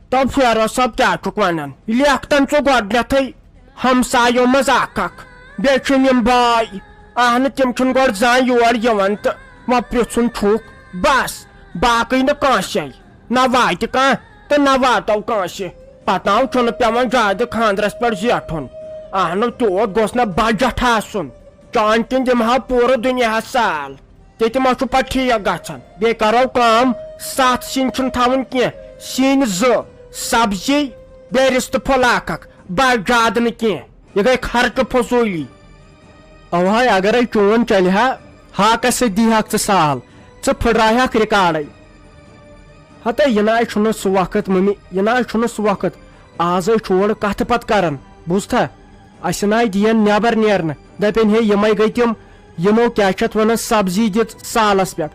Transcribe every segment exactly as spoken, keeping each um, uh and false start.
تو فیروز صٲب، کیٛاہ چھُکھ ونان؟ لیکھ تن ژٕ گۄڈٕنیتھٕے ہمسایو منٛز اکھ اکھ۔ بیٚیہِ چھِم یِم باے، اہنہٕ، تِم چھِنہٕ گۄڈٕ زانٛہہ یور یِوان تہٕ وۄنۍ پرٛژھُن چھُکھ۔ بس، باقٕے نہٕ کٲنٛسے۔ نہ واتہِ کانٛہہ تہٕ نہ واتو کٲنٛسہِ۔ پتہٕ ناو چھُنہٕ پٮ۪وان زیادٕ خانٛدرس پٮ۪ٹھ زیٹھُن۔ اہنہٕ، تیوٗت گوٚژھ نہ بجٹ آسُن۔ چانہِ کِنۍ دِمہٕ ہا پوٗرٕ دُنیاہس سال۔ تہِ تہِ ما چھُ پتہٕ ٹھیٖک گژھان؟ بیٚیہِ کرو کٲم، ستھ سِنۍ چھِنہٕ تھاوٕنۍ کینٛہہ، سِنۍ زٕ، سبزی، بیٚیہِ رِستہٕ پھوٚل اکھ اکھ، بس، زیادٕ نہٕ کینٛہہ۔ یہِ گٔے خرچہٕ فضوٗلی۔ اوہاے، اگرے چون چلہِ ہا، ہاکس سۭتۍ دی ہاکھ ژٕ سال، ژٕ پھٕٹراوِ ہاکھ ریکارڈے۔ ہتے، یہِ نہ چھُنہٕ سُہ وقت، مٔمی، یہِ نہ چھُنہٕ سُہ وقت۔ آز ہے چھُ اورٕ کتھٕ پتہٕ کران، بوٗزتھا؟ اسہِ نہ دِین نٮ۪بر نیرنہٕ، دپن ہے یِمے گٔے تِم، یِمو کیٛاہ چھِ اتھ ونان، سبزی دِژ سالس پٮ۪ٹھ۔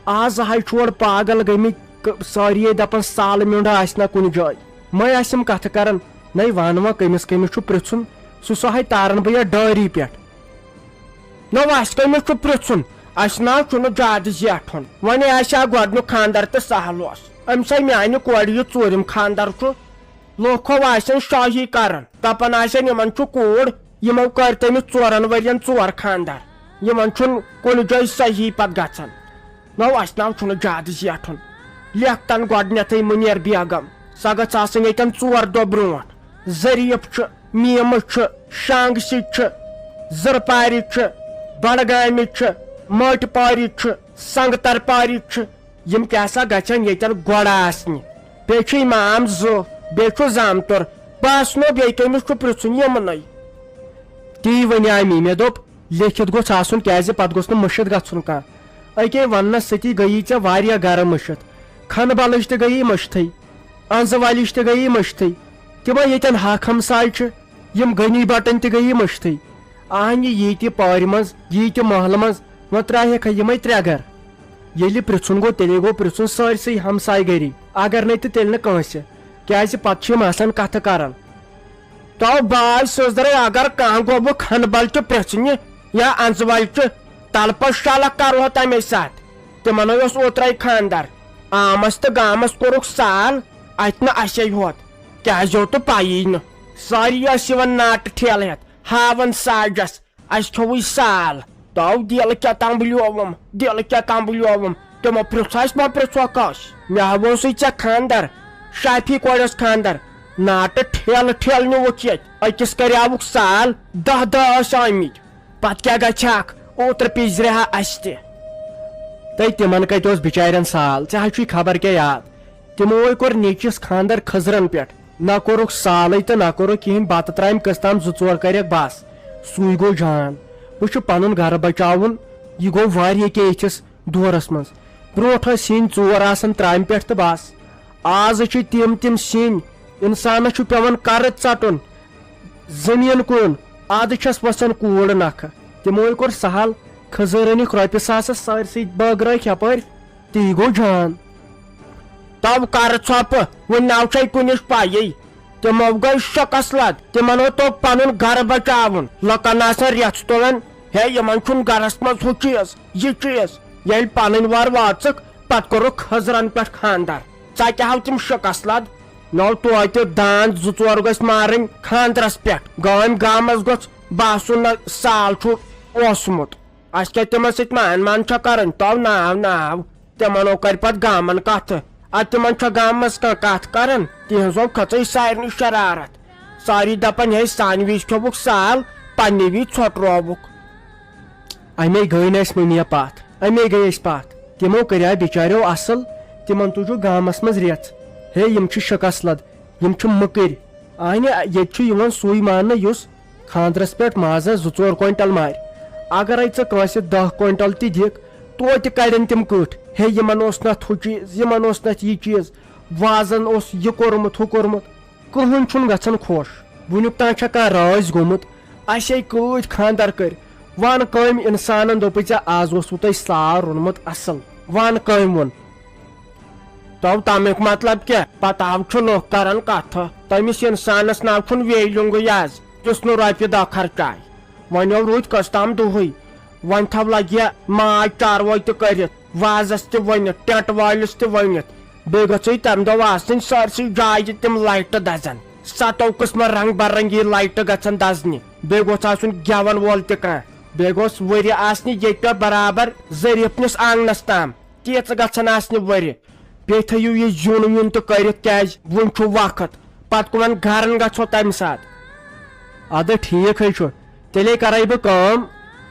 آز ہاے چھُ اورٕ پاگل گٔمٕتۍ، ک-، سٲری ہے دپان سالہٕ میوٚنٛڈ آسہِ نہ کُنہِ جایہِ۔ مے آسہِ یِم کتھٕ کران، نے ون وۄنۍ کٔمِس کٔمِس چھُ پرژھُن، سُہ سُہ ہاے تارن بہٕ یتھ ڈٲری پٮ۪ٹھ۔ نہ، اسہِ کٔمِس چھُ پرژھُن؟ اسہِ نہ چھُنہٕ زیادٕ زیٹھُن۔ وۄنۍ آسہِ ہا گۄڈنیُک خانٛدر تہٕ سہل اوس۔ أمۍ سا میانہِ کورِ یہِ ژوٗرِم خانٛدر چھُ۔ لوٗکو آسن شٲہی کران، دپان آسن، یِمن چھُ کوٗر، یِمو کٔرۍ تٔمِس ژورن ؤرین ژور خانٛدر۔ یِمن چھُنہٕ کُنہِ جایہِ صحیح پتہٕ گژھان۔ نو، اسہِ ناو چھُنہٕ زیادٕ زیٹھُن۔ لیکھ تن گۄڈٕنیتھٕے مُنیر بیگم۔ سۄ گٔژھ آسٕنۍ ییٚتٮ۪ن ژور دۄہ برونٛٹھ۔ ظریف چھُ، میٖمہٕ چھُ، شانٛگسہِ چھُ، زٕرپارِ چھُ، بڈگامہِ چھُ، مٲٹۍ پارِ چھُ، سنگتر پارِ چھُ۔ یِم کیٛاہ سا گژھن ییٚتٮ۪ن گۄڈٕ آسنہِ؟ بیٚیہِ چھُ امام زٕ، بیٚیہِ چھُ زامتُر۔ بس نو، بیٚیہِ کٔمِس چھُ پرژھُن یِمنٕے؟ تی ونیاے مےٚ، مےٚ دوٚپ، لیکھِتھ گوٚژھ آسُن، کیٛازِ پتہٕ گوٚژھ نہٕ مٔشِتھ گژھُن کانٛہہ۔ أکے وننس سۭتی گٔیی ژےٚ واریاہ گرٕ مٔشِتھ۔ کھنہٕ بلٕچ تہِ گٔیی مٔشتھٕے، انزٕ والِچ تہِ گٔیی مٔشتھٕے۔ تِمے ییٚتٮ۪ن حق ہمساے چھِ، یِم غنی بٹن تہِ گٔیی مٔشتھٕے۔ اہنہِ یی تہِ پارِ منٛز، یی تہِ محلہٕ منٛز، وۄنۍ ترٛاوہکھ یِمے ترٛےٚ گرٕ۔ ییٚلہِ پرژھُن گوٚو، تیٚلے گوٚو پرژھُن سٲرسٕے ہمساے گری، اگر نے تہِ تیٚلہِ نہٕ کٲنٛسہِ، کیٛازِ پتہٕ چھِ یِم آسان کتھٕ کران۔ تو باے سٕنٛز درے اگر کانٛہہ گوٚو بہٕ کھنہٕ بل تہِ پرژھنہِ یا انزٕ ول تہِ، تلہٕ پتہٕ شلکھ کرو تمے ساتہٕ۔ تِمن اوس اوترے خانٛدر، آمس تہٕ گامس کوٚرُکھ سال، اتہِ نہٕ اسے ہوت۔ کیٛازِ ہوت تہٕ پیی نہٕ۔ سٲری ٲسۍ یِوان ناٹہٕ ٹھیلہٕ ہٮ۪تھ، ہاوان ساجس، اسہِ کھیوٚوُے سال۔ تو دِل کیٛاہ تام بُلیووُم، دِل کیٛاہ تام بُلیووُم۔ تِمو پرژھ اسہِ، ما پرژھو کٲنٛسہِ۔ مےٚ ہا ووٚن سُے ژےٚ خانٛدر، شافی کورِ اوس خانٛدر۔ ناٹہٕ ٹھیلہٕ ٹھیلہٕ نیوٗکھ ییٚتہِ۔ أکِس کریاوُکھ سال، دَہ دَہ ٲسۍ آمٕتۍ۔ پتہٕ کیٛاہ گژھِ ہاکھ؟ اوترٕ پِزرِ ہا اسہِ تہِ۔ تہٕ تِمن کتہِ اوس بِچارٮ۪ن سال؟ ژےٚ ہا چھُے خبر کیٛاہ یاد۔ تِمو ہے کوٚر نیٚچِس خانٛدر خٔزرن پٮ۪ٹھ۔ نہ کوٚرُکھ سالٕے تہٕ نہ کوٚرُکھ کِہیٖنۍ، بتہٕ ترامہِ قٕسطام زٕ ژور کرٮ۪کھ بس۔ سُے گوٚو جان۔ وۄنۍ چھُ پنُن گرٕ بچاوُن، یہِ گوٚو واریاہ کینٛہہ یِتھِس دورس منٛز۔ برونٛٹھ ٲسۍ سِنۍ ژور آسان ترامہِ پٮ۪ٹھ تہٕ بس۔ آز چھِ تِم تِم سِنۍ، انسانس چھُ پٮ۪وان قرض ژٹُن، زٔمیٖن کُن۔ ادٕ چھس وسان کوٗر نکھٕ۔ تِموے کوٚر سہل، خٔزٕر أنِکھ رۄپیہِ ساسس سٲرسٕے بٲگرٲوِکھ یپٲرۍ۔ تی گوٚو جان۔ تو کرٕ ژھۄپہٕ، وُنہِ ناو چھے کُنِچ پَیی۔ تِمو گٔے شکس لد، تِمن ہو توٚگ پنُن گرٕ بچاوُن۔ لُکن آسن رٮ۪ژھ تُلان، ہے، یِمن چھُنہٕ گرس منٛز ہُہ چیٖز، یہِ چیٖز۔ ییٚلہِ پنٕنۍ وار واژٕکھ، پتہٕ کوٚرُکھ خٔزرن پٮ۪ٹھ خانٛدر۔ ژتہِ ہاو تِم شکس لد۔ نو توتہِ داند زٕ ژور گٔژھۍ مارٕنۍ خانٛدرس پٮ۪ٹھ۔ گٲمۍ گامس گوٚژھ باسُن نہ سال چھُ اوسمُت۔ اسہِ کیٛاہ تِمن سۭتۍ مان مان چھا کرٕنۍ؟ تو ناو ناو۔ تِمن ہو کرِ پتہٕ گامن کتھٕ۔ ادٕ تِمن چھا گامس کانٛہہ کتھ کران؟ تِہنٛز ہو کھٔژٕے سارنٕے شرارت۔ ساری دپان، ہے، سانہِ وِزِ کھیوٚوُکھ سال، پننہِ وِزِ ژھۄٹرووُکھ۔ امے گٔے نہٕ اسہِ مٔمیا پتھ، امے گٔے اسہِ پتھ۔ تِمو کریاو بچاریو اصل، تِمن تُجُکھ گامس منٛز رٮ۪ژھ۔ ہے، یِم چھِ شکس لد، یِم چھِ مٔکٕرۍ۔ اہنہِ، ییٚتہِ چھُ یِوان سُے ماننہٕ یُس خانٛدرس پٮ۪ٹھ مازس زٕ ژور کوینٹل مارِ۔ اگرے ژٕ کٲنٛسہِ دَہ کوینٹل تہِ دِکھ، توتہِ کڑن تِم کٔٹھۍ۔ ہے، یِمن اوس نہٕ اتھ ہُہ چیٖز، یِمن اوس نہٕ اتھ یہِ چیٖز، وازن اوس یہِ کوٚرمُت، ہُہ کوٚرمُت۔ کٕہٕنۍ چھُنہٕ گژھان خۄش۔ وُنیُک تام چھا کانٛہہ رٲزۍ گوٚمُت؟ اسے کۭتۍ خانٛدر کٔرۍ۔ وَن کٔمۍ انسانن دوٚپُے ژےٚ از اوسوٕ تۄہہِ سال روٚنمُت اصل؟ وَن کٔمۍ ووٚن؟ تو تمیُک مطلب کیٛاہ؟ پتہٕ ہاو چھُ لُکھ کران کتھٕ۔ تٔمِس انسانس ناو چھُنہٕ value یَس، یُس نہٕ رۄپیہِ دَہ خرچایہِ۔ وۄنۍ ہو روٗدۍ کٔژ تام دۄہٕے۔ وۄنۍ تھاو لگہِ ہا ماز چاروٲے تہِ کٔرِتھ، وازس تہِ ؤنِتھ، ٹٮ۪نٹ وٲلِس تہِ ؤنِتھ، بیٚیہِ گژھِ تمہِ دۄہ آسٕنۍ سٲرسٕے جایہِ تِم لایٹہٕ دزان۔ ستو قٕسمن رنگ برنگی لایٹہٕ گژھن دزنہِ۔ بیٚیہِ گوٚژھ آسُن گٮ۪ون وول تہِ کانٛہہ۔ بیٚیہِ گوٚژھ ؤرِ آسنہِ ییٚتہِ پٮ۪ٹھ برابر ظریفنِس آنگنس تام۔ تیٖژٕ گژھن آسنہِ ؤرِ۔ بیٚیہِ تھٲیِو یہِ زیُن ویُن تہِ کٔرِتھ، کیازِ وُنہِ چھُ وقت۔ پتہٕ کٕمن گرن گژھو تمہِ ساتہٕ؟ ادٕ ٹھیٖک ہے چھُ، تیٚلے کرے بہٕ کٲم۔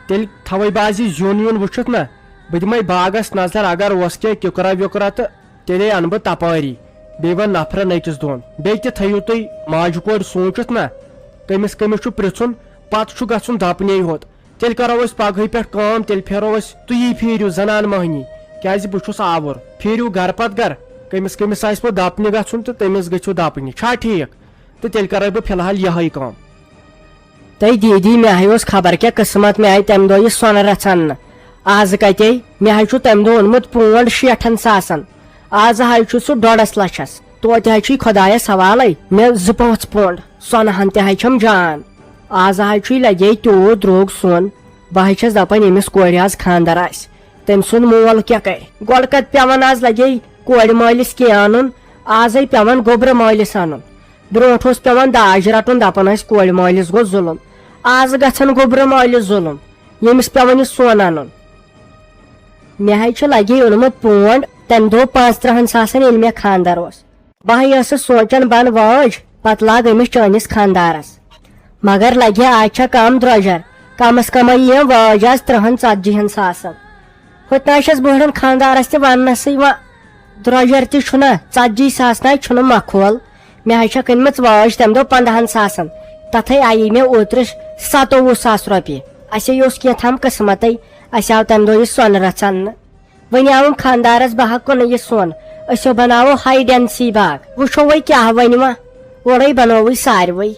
تیٚلہِ تھاوے بہٕ آز یہِ زیُن ویُن وٕچھِتھ نا۔ بہٕ دِمے باغس نظر، اگر اوس کینٛہہ کِکرا وِکرا تہٕ تیٚلے انہٕ بہٕ تپٲری۔ بیٚیہِ وۄنۍ نفرن أکِس دۄن۔ بیٚیہِ تہِ تھٲیِو تُہۍ ماجہِ کورِ سوٗنٛچِتھ نا، کٔمِس کٔمِس چھُ پرٛژھُن، پتہٕ چھُ گژھُن دپنے ہوت۔ تیٚلہِ کرو أسۍ پگہٕے پٮ۪ٹھ کٲم، تیٚلہِ پھیرو أسۍ، تُہی پھیرِو زنان مٔہنی، کیازِ بہٕ چھُس آوُر۔ پھیرِو گرٕ پتہٕ گرٕ، کٔمِس کٔمِس آسہِ پتہٕ دپنہِ گژھُن تہٕ تٔمِس گٔژھِو دپنہِ۔ چھا ٹھیٖک؟ تہٕ تیٚلہِ کرے بہٕ فی الحال یہے کٲم۔ تہٕ دیٖدی، مےٚ ہاے اوس خبر کیٛاہ قٕسمت، مےٚ آیہِ تَمہِ دۄہ یہِ سۄنہٕ رَژھ اَننہٕ۔ آز کَتے؟ مےٚ ہاے چھُ تَمہِ دۄہ اوٚنمُت پونٛڈ شیٹھن ساسَن۔ آز ہاے چھُ سُہ ڈۄڈَس لَچھَس۔ توتہِ ہاے چھُے خۄدایَس حوالَے، مےٚ زٕ پانٛژھ پونٛڈ سۄنہٕ ہَن تہِ ہاے چھَم جان۔ آز ہاے چھُے لَگے تیوٗت درٛوگ سۄن۔ بہٕ ہاے چھَس دَپان، ییٚمِس کورِ آز خانٛدر آسہِ، تٔمۍ سُنٛد مول کیٛاہ کَرِ؟ گۄڈٕ کَتہِ پٮ۪وان آز لَگے کورِ مٲلِس کینٛہہ اَنُن، آزَے پٮ۪وان گوٚبرٕ مٲلِس اَنُن۔ برونٛٹھ اوس پٮ۪وان داج رَٹُن، دَپان ٲسۍ، کورِ مٲلِس گوٚو ظُلُم۔ آز گژھن گوٚبرٕ مٲلِس ظُلُم، ییٚمِس پٮ۪وان یہِ سۄن اَنُن۔ مےٚ حظ چھُ لَگے اوٚنمُت پونٛڈ، تَمہِ دۄہ پانٛژترٕٛہَن ساسَن، ییٚلہِ مےٚ خانٛدر اوس۔ بہٕ ہَے ٲسٕس سونٛچان، بہٕ اَنہٕ وٲج، پَتہٕ لاگ أمِس چٲنِس خانٛدارَس۔ مگر لَگہِ آز چھےٚ کَم درٛۄجر، کَمس کَمٕے یِیَم وٲج آز ترٕٛہَن ژتجی ہَن ساسَن۔ ہُتہِ نہ چھَس بہٕ ہُران خانٛدارَس تہِ وَننَسٕے، وۄنۍ درٛۄجر تہِ چھُنہ، ژتجی ساس نہ چھُنہٕ مۄکھول۔ مےٚ حظ چھےٚ کٕنمٕژ وٲج تَمہِ دۄہ پنٛداہَن ساسَن۔ تَتھَے آیے مےٚ اوترٕ ستووُہ ساس رۄپیہِ۔ اَسے اوس کینٛہہ تام قٕسمَتَے، اَسہِ آو تَمہِ دۄہ یہِ سۄنہٕ رَژھ اَننہٕ۔ وۄنۍ آوُم خانٛدارَس، بہٕ ہا کٕنہٕ یہِ سۄن، أسۍ ہو بَناوو ہاے ڈٮ۪نسی باغ۔ وٕچھو وۄنۍ کیٛاہ وَنہِ وۄنۍ، اورَے بَنووُے ساروٕے۔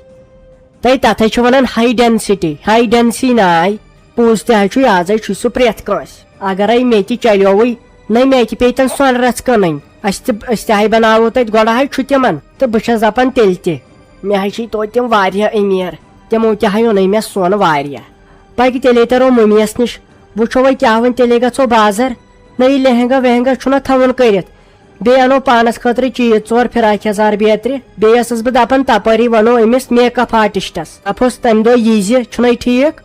تہٕ تَتھَے چھِ وَنان ہاے ڈٮ۪نسِٹی، ہاے ڈٮ۪نسی ناے۔ پوٚز تہِ حظ چھُ، آز حظ چھُ سُہ پرٛٮ۪تھ کٲنٛسہِ۔ اگرے مےٚ تہِ چلیووٕے، نہ مےٚ تہِ پیٚیہِ تَن سۄنہٕ رَژھ کٕنٕنۍ۔ اَسہِ تہِ، أسۍ تہِ ہاے بَناوو تَتہِ، گۄڈٕ حظ چھُ تِمَن۔ تہٕ بہٕ چھَس دَپان تیٚلہِ تہِ، مےٚ حظ چھِ توتہِ تِم واریاہ أمیٖر، تِمو تہِ ہاے اوٚنُے مےٚ سۄن واریاہ۔ پَکہِ تیٚلے تَرو مٔمِیَس نِش، وٕچھو وۄنۍ کیٛاہ وۄنۍ، تیٚلے گژھو بازر۔ نہ یہِ لہنگا وہنگا چھُنہ تھاوُن کٔرِتھ، بیٚیہِ اَنو پانَس خٲطرٕ چیٖز ژور فراک یَزار بیترِ۔ بیٚیہِ ٲسٕس بہٕ دَپان تَپٲری وَنو أمِس میک اپ آرٹسٹَس، دَپہوس تَمہِ دۄہ یی زِ، چھُنَے ٹھیٖک؟